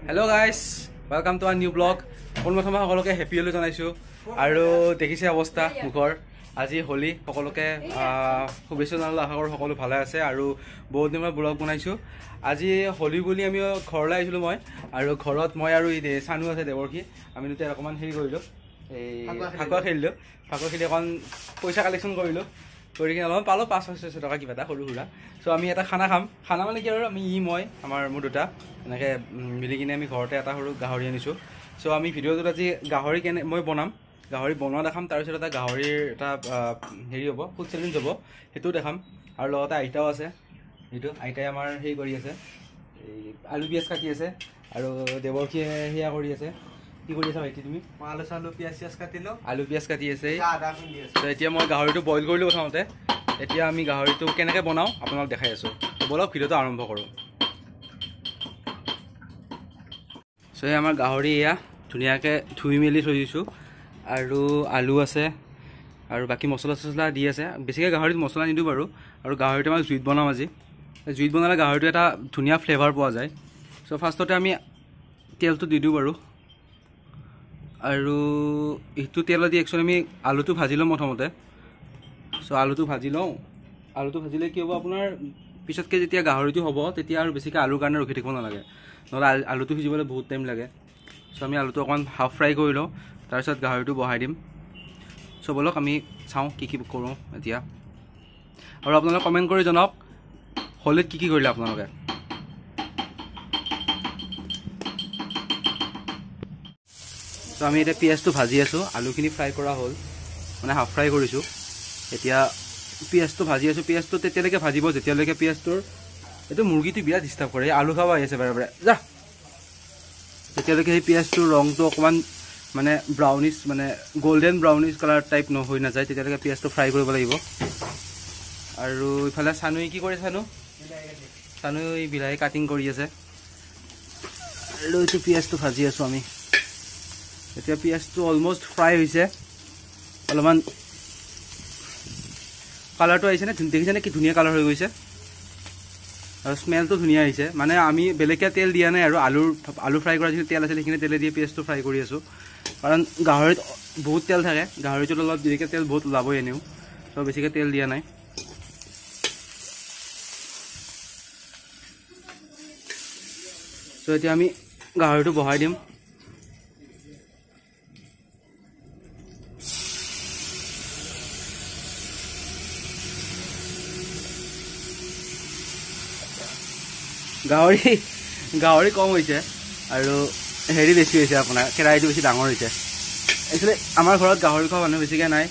Hello guys, welcome to our new blog. পোনপ্ৰথমে সকলোকে happy Holi জনাইছোঁ। আৰু দেখিছে অৱস্থা মুখৰ। আজি হোলী, সকলোকে শুভেচ্ছা জনালোঁ। আশা কৰোঁ সকলো ভালে আছে। আৰু বহুত দিন মই ব্লগ বনাইছোঁ। আজি হোলী বুলি আমি ঘৰলৈ আহিছিলোঁ মই, আৰু ঘৰত মই আৰু চানু আছে দেৱৰ্ষী, আমি দুটাই অকণমান হেৰি কৰিলোঁ, এই ফাকুৱা খেলিলোঁ। ফাকুৱা খেলি অকণ পইচা কালেকশ্যন কৰিলোঁ, কৰি কিনে অলপমান পালোঁ 500 600 টকা কিবা এটা সৰু সুৰা। চ' আমি এটা খানা খাম। খানা মানে কি আৰু আমি মই আমাৰ মোৰ দুটা এনেকৈ মিলি কিনে আমি ঘৰতে এটা সৰু গাহৰি আনিছোঁ। চ' আমি ভিডিঅ'টোত আজি গাহৰি কেনে মই বনাম, গাহৰি বনোৱা দেখাম। তাৰপিছত এটা গাহৰিৰ এটা হেৰি হ'ব, ফুড চেলেঞ্জ হ'ব, সেইটোও দেখাম। আৰু লগতে আইতাও আছে, সেইটো আইতাই আমাৰ হেৰি কৰি আছে, এই আলু পিঁয়াজ কাটি আছে। আৰু দেৱৰ্ষীয়ে সেয়া কৰি আছে। কি কৰি আছা ভাইটি তুমি? মই আলু চালু পিঁয়াজ চিয়াজ কাটিলোঁ, আলু পিঁয়াজ কাটি আছে। এতিয়া মই গাহৰিটো বইল কৰিলোঁ প্ৰথমতে। এতিয়া আমি গাহৰিটো কেনেকৈ বনাওঁ আপোনালোক দেখাই আছোঁ। ব'লক ভিডিঅ'টো আৰম্ভ কৰোঁ। চ' এই আমাৰ গাহৰি এয়া ধুনীয়াকৈ ধুই মেলি থৈ দিছোঁ। আৰু আলু আছে আৰু বাকী মছলা চছলা দি আছে। বেছিকৈ গাহৰিত মছলা নিদিওঁ বাৰু। আৰু গাহৰিটো আমাৰ জুইত বনাম আজি। জুইত বনালে গাহৰিটো এটা ধুনীয়া ফ্লেভাৰ পোৱা যায়। চ' ফাৰ্ষ্টতে আমি তেলটো দি দিওঁ বাৰু। আৰু এইটো তেলত দি একচুৱেলি আমি আলুটো ভাজি ল'ম প্ৰথমতে। চ' আলুটো ভাজি লওঁ। আলুটো ভাজিলে কি হ'ব আপোনাৰ, পিছতকৈ যেতিয়া গাহৰিটো হ'ব তেতিয়া আৰু বেছিকৈ আলুৰ কাৰণে ৰখি থাকিব নালাগে, নহ'লে আলুটো সিজিবলৈ বহুত টাইম লাগে। চ' আমি আলুটো অকণমান হাফ ফ্ৰাই কৰি লওঁ, তাৰপিছত গাহৰিটো বহাই দিম। চ' ব'লক আমি চাওঁ কি কি কৰোঁ এতিয়া। আৰু আপোনালোকে কমেণ্ট কৰি জনাওক হোলীত কি কি কৰিলে আপোনালোকে। চ' আমি এতিয়া পিঁয়াজটো ভাজি আছোঁ। আলুখিনি ফ্ৰাই কৰা হ'ল, মানে হাফ ফ্ৰাই কৰিছোঁ। এতিয়া পিঁয়াজটো ভাজি আছোঁ। পিঁয়াজটো তেতিয়ালৈকে ভাজিব যেতিয়ালৈকে পিঁয়াজটোৰ, এইটো মুৰ্গীটো বিৰাট ডিষ্টাৰ্ব কৰে, আলু খাব আহি আছে বাৰে বাৰে, যা। তেতিয়ালৈকে সেই পিঁয়াজটোৰ ৰংটো অকণমান মানে ব্ৰাউনিছ, মানে গল্ডেন ব্ৰাউনিছ কালাৰ টাইপ হৈ নাযায় তেতিয়ালৈকে পিঁয়াজটো ফ্ৰাই কৰিব লাগিব। আৰু ইফালে চানুই কি কৰে, চানু চানুই বিলাহী কাটিং কৰি আছে। আৰু এইটো পিঁয়াজটো ভাজি আছোঁ আমি। এতিয়া পিঁয়াজটো অলমষ্ট ফ্ৰাই হৈছে, অলপমান কালাৰটো আহিছেনে দেখিছেনে কি ধুনীয়া কালাৰ হৈ গৈছে। আৰু স্মেলটো ধুনীয়া আহিছে। মানে আমি বেলেগকৈ তেল দিয়া নাই আৰু আলু ফ্ৰাই কৰা যিখিনি তেল আছিল সেইখিনি তেলে দিয়ে পিঁয়াজটো ফ্ৰাই কৰি আছোঁ। কাৰণ গাহৰিত বহুত তেল থাকে, গাহৰিটোত অলপ দেৰিকৈ তেল বহুত ওলাবই এনেও, চ' বেছিকৈ তেল দিয়া নাই। চ' এতিয়া আমি গাহৰিটো বহাই দিম। গাহৰি কম হৈছে আৰু হেৰি বেছি হৈছে আপোনাৰ, কেৰাহীটো বেছি ডাঙৰ হৈছে। একচুৱেলি আমাৰ ঘৰত গাহৰি খোৱা মানুহ বেছিকৈ নাই,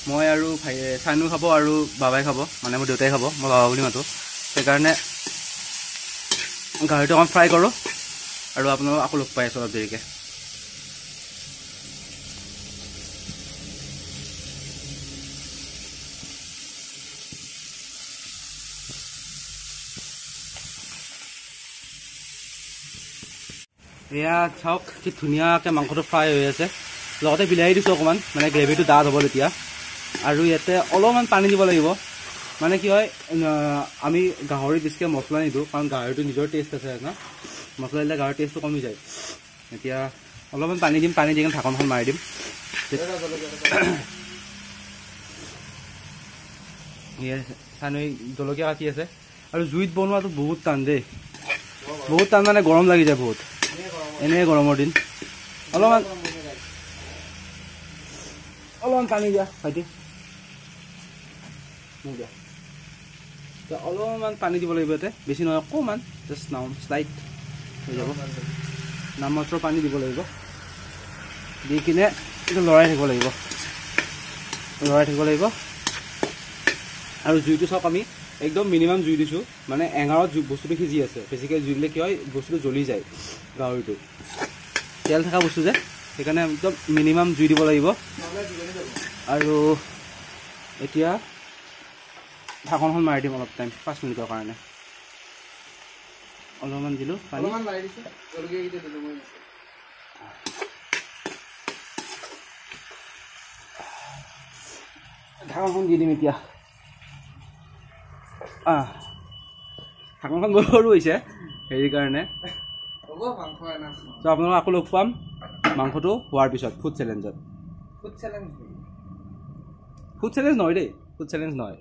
মই আৰু ভাই চানু খাব আৰু বাবাই খাব, মানে মোৰ দেউতাই খাব, মই বাবা বুলি মাতোঁ। সেইকাৰণে গাহৰিটো অকণ ফ্ৰাই কৰোঁ আৰু আপোনালোক আকৌ লগ পাই আছোঁ অলপ দেৰিকৈ। এয়া চাওক কি ধুনীয়াকৈ মাংসটো ফ্ৰাই হৈ আছে। লগতে বিলাহী দিছোঁ অকণমান, মানে গ্ৰেভিটো ডাঠ হ'ব তেতিয়া। আৰু ইয়াতে অলপমান পানী দিব লাগিব, মানে কি হয় আমি গাহৰি বেছিকৈ মছলা নিদিওঁ, কাৰণ গাহৰিটো নিজৰ টেষ্ট আছে না, মছলা দিলে গাহৰিৰ টেষ্টটো কমি যায়। এতিয়া অলপমান পানী দিম, পানী দি কিনে ঢাকনখন মাৰি দিম। চানুই জলকীয়া কাটি আছে। আৰু জুইত বনোৱাটো বহুত টান দেই, বহুত টান, মানে গৰম লাগি যায় বহুত, এনেই গৰমৰ দিন। অলপমান অলপমান পানী দিয়া ভাইটি, দিয়া অলপমান পানী দিব লাগিব ইয়াতে, বেছি নহয় অকণমান, জাষ্ট নাম শ্লাইড হৈ যাব। নামমাত্ৰ পানী দিব লাগিব, দি কিনে এইটো লৰাই থাকিব লাগিব, লৰাই থাকিব লাগিব। আৰু জুইটো চাওক আমি একদম মিনিমাম জুই দিছোঁ, মানে এঙাৰত বস্তুটো সিজি আছে। বেছিকৈ জুই দিলে কি হয় বস্তুটো জ্বলি যায়, গাহৰিটো তেল থকা বস্তু যে, সেইকাৰণে একদম মিনিমাম জুই দিব লাগিব। আৰু এতিয়া ঢাকনখন মাৰি দিম অলপ টাইম, 5 মিনিটৰ কাৰণে। অলপমান দিলোঁ পানী, ঢাকনখন দি দিম এতিয়া। ঢাকনখন বৰ সৰু হৈছে হেৰিৰ কাৰণে। চ' আপোনালোক আকৌ লগ পাম মাংসটো হোৱাৰ পিছত ফুড চেলেঞ্জত। ফুড চেলেঞ্জ নহয় দেই, ফুড চেলেঞ্জ নহয়,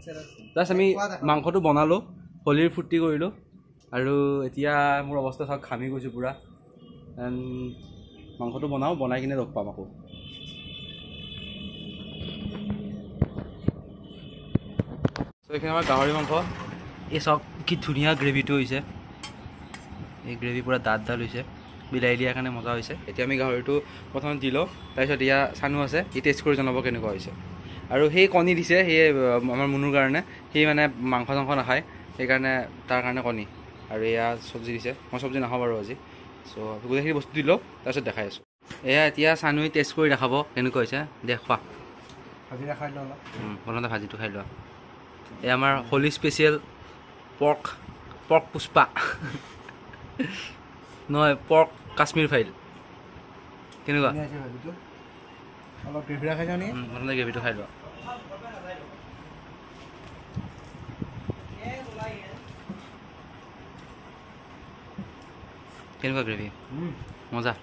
জাষ্ট আমি মাংসটো বনালোঁ, হোলীৰ ফূৰ্তি কৰিলোঁ। আৰু এতিয়া মোৰ অৱস্থা চাওক, ঘামি গৈছোঁ পূৰা। মাংসটো বনাওঁ, বনাই কিনে লগ পাম আকৌ। চ' এইখিনি আমাৰ গাহৰি মাংস। এই চাওক কি ধুনীয়া গ্ৰেভিটো হৈছে, এই গ্ৰেভি পূৰা ডাঠ ডাঠ হৈছে, বিলাহী দিয়াৰ কাৰণে মজা হৈছে। এতিয়া আমি গাহৰিটো প্ৰথমে দি লওঁ, তাৰপিছত এয়া চানু আছে, সি টেষ্ট কৰি জনাব কেনেকুৱা হৈছে। আৰু সেই কণী দিছে, সেয়ে আমাৰ মুনুৰ কাৰণে, সি মানে মাংস চাংস নাখায়, সেইকাৰণে তাৰ কাৰণে কণী। আৰু এয়া চব্জি দিছে, মই চব্জি নাখাওঁ বাৰু আজি। চ' গোটেইখিনি বস্তু দি লওঁ, তাৰপিছত দেখাই আছোঁ। এয়া এতিয়া চানুৱে টেষ্ট কৰি দেখাব কেনেকুৱা হৈছে। দেখুৱা প্ৰথমতে ভাজিটো খাই লোৱা। এয়া আমাৰ Holi special pork, pork Pushpa নহয়, পৰ্ক কাশ্মীৰ ফাইল। কেনেকুৱা? প্ৰথমতে গ্ৰেভিটো খাই লোৱা। কেনেকুৱা গ্ৰেভি? মজা।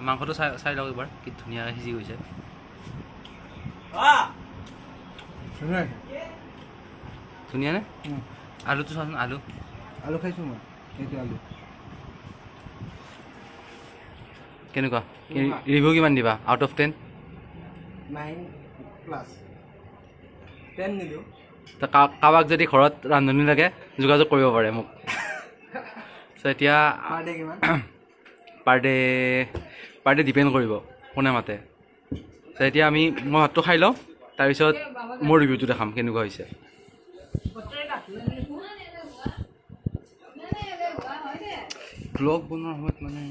মাংসটো চাই লওক এবাৰ, কি ধুনীয়া সিজি গৈছে। ধুনীয়া নে? আলুটো চাচোন, আলু আলু খাইছোঁ মই, সেইটো আলু কেনেকুৱা? ৰিভিউ কিমান দিবা আউট অফ 10? 9+। 10 নিদিওঁ। কাৰোবাক যদি ঘৰত ৰান্ধনি লাগে যোগাযোগ কৰিব পাৰে মোক। চ' এতিয়া পাৰ ডে ডিপেণ্ড কৰিব কোনে মাতে। চ' এতিয়া মই ভাতটো খাই লওঁ, তাৰপিছত মোৰ ৰিভিউটো দেখাম কেনেকুৱা হৈছে। ব্লগ বনোৱাৰ সময়ত মানে